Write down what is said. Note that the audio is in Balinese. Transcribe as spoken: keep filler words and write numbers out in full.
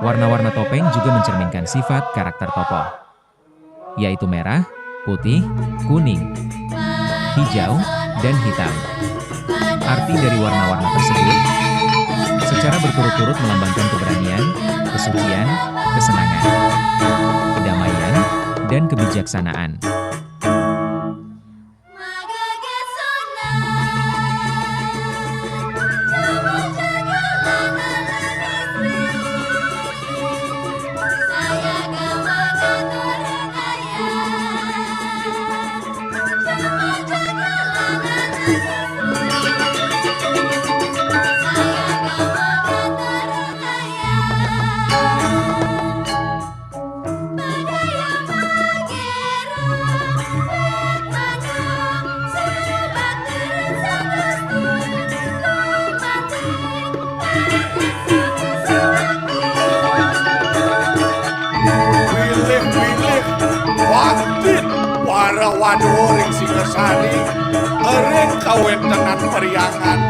Warna-warna topeng juga mencerminkan sifat karakter tokoh, yaitu merah, putih, kuning, hijau, dan hitam. Arti dari warna-warna tersebut secara berturut-turut melambangkan keberanian, kesucian, kesenangan, kedamaian, dan kebijaksanaan. Bilih-bilih wadin para waduwa ring Singasari, ring kawéntenan Priangan,